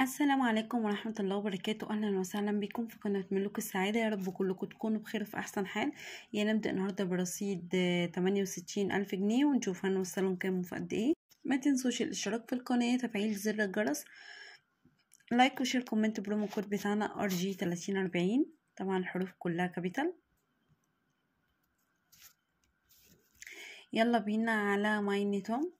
السلام عليكم ورحمة الله وبركاته. أهلا وسهلا بكم في قناة ملوك السعادة. يا رب كلكم تكونوا بخير في أحسن حال. يا نبدأ النهاردة برصيد 68,000 جنيه ونشوف هنوصلهم كام وفي قد ايه. ما تنسوش الاشتراك في القناة، تفعيل زر الجرس، like و share، comment، promo code بتاعنا RG 3040، طبعا الحروف كلها capital. يلا بينا على مايني توم.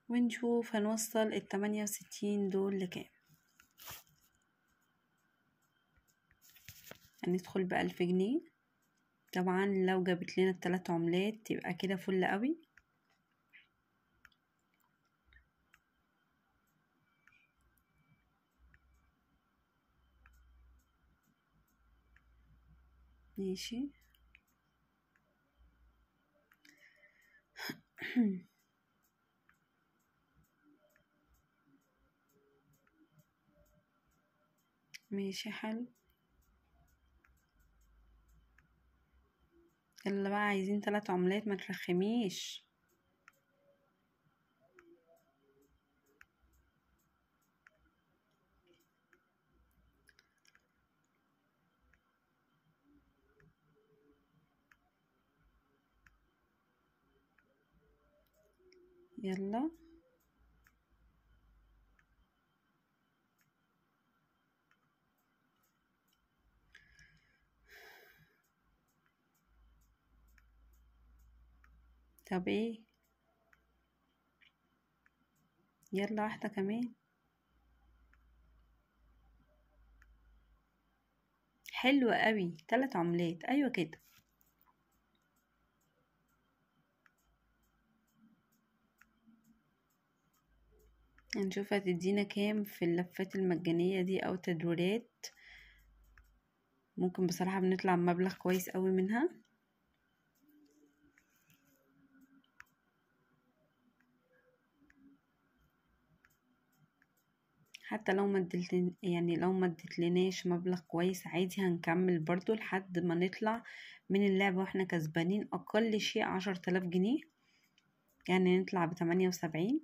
ونشوف هنوصل 68 دول لكام. هندخل ب1000 جنيه. طبعا لو جابت لنا ال3 عملات يبقى كده فل قوي. ماشي. ماشي حلو. يلا بقى عايزين 3 عملات، ما ترخميش. يلا طب ايه، يلا واحدة كمان. حلوة قوي، 3 عملات. ايوه كده. هنشوف هتدينا كام في اللفات المجانية دي او تدويرات. ممكن بصراحة بنطلع بمبلغ كويس قوي منها. حتى لو ما ادلت، يعني لو ما ادتلناش مبلغ كويس عادي هنكمل برضو لحد ما نطلع من اللعبة واحنا كسبانين اقل شيء 10,000 جنيه، يعني نطلع ب78.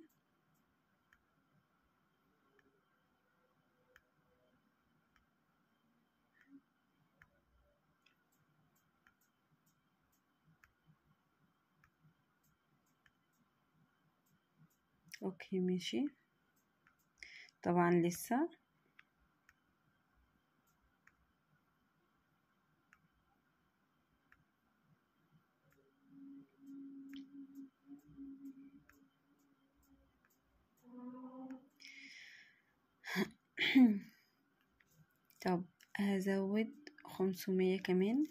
okay ماشي. طبعا لسه طب هزود 500 كمان.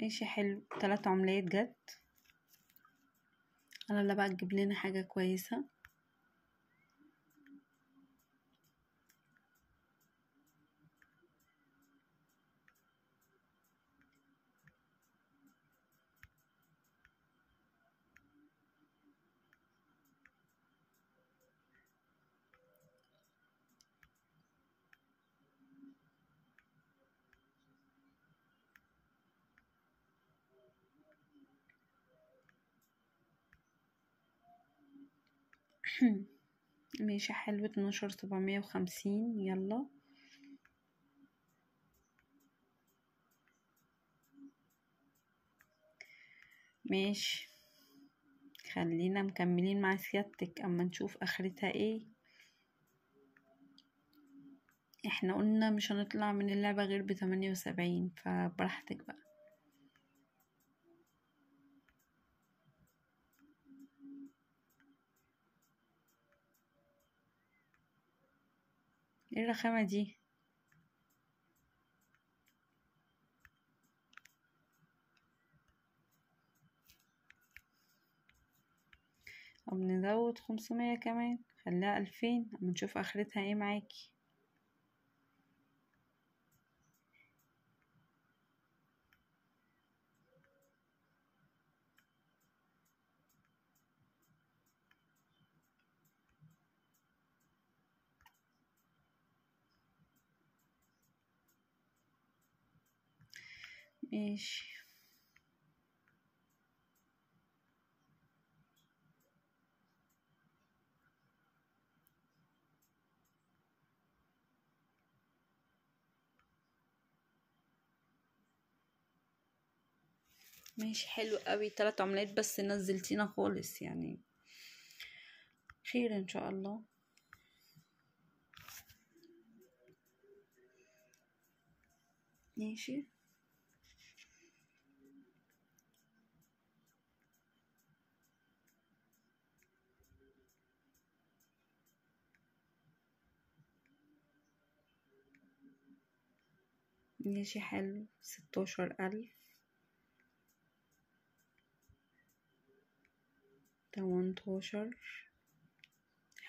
ماشي حلو، 3 عملات جت. يلا بقى تجيب لنا حاجة كويسة. ماشي حلو، 12,750. يلا ماشي، خلينا مكملين مع سيادتك اما نشوف اخرتها ايه. احنا قلنا مش هنطلع من اللعبة غير ب78، فبراحتك بقى. ايه الرخامة دي؟ طب نزود 500 كمان، خليها 2000 اما نشوف اخرتها ايه معاكي. ماشي. ماشي حلو قوي، 3 عملات بس نزلتينا خالص، يعني خير ان شاء الله. ماشي. ماشي حلو، 16,000، 18،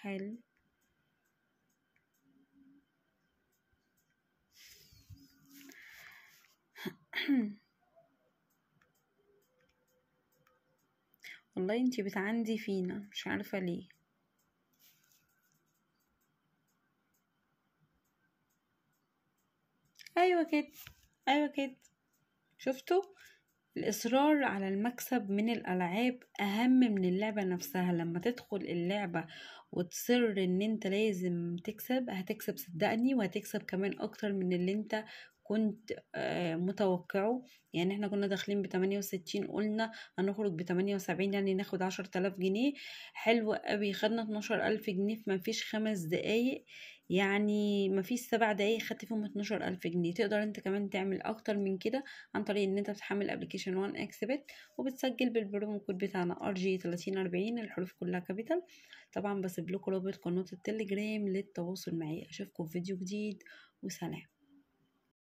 حلو. والله انتي بتعندي فينا مش عارفة ليه. ايوه كده، ايوه كده. شفتوا الاصرار على المكسب من الالعاب اهم من اللعبة نفسها. لما تدخل اللعبة وتصر ان انت لازم تكسب هتكسب، صدقني، وهتكسب كمان اكتر من اللي انت كنت متوقعه. يعني احنا كنا داخلين ب68، قلنا هنخرج ب78، يعني ناخد 10,000 جنيه. حلو قوي، خدنا 12,000 جنيه في مفيش 5 دقايق، يعني مفيش 7 دقايق خدت فيهم 12,000 جنيه. تقدر انت كمان تعمل اكتر من كده عن طريق ان انت بتحمل application 1xBet وبتسجل بال promo code بتاعنا RG 3040، الحروف كلها capital. طبعا بسيب لكم رابط قناة التليجرام للتواصل معي. اشوفكم في فيديو جديد، وسلام.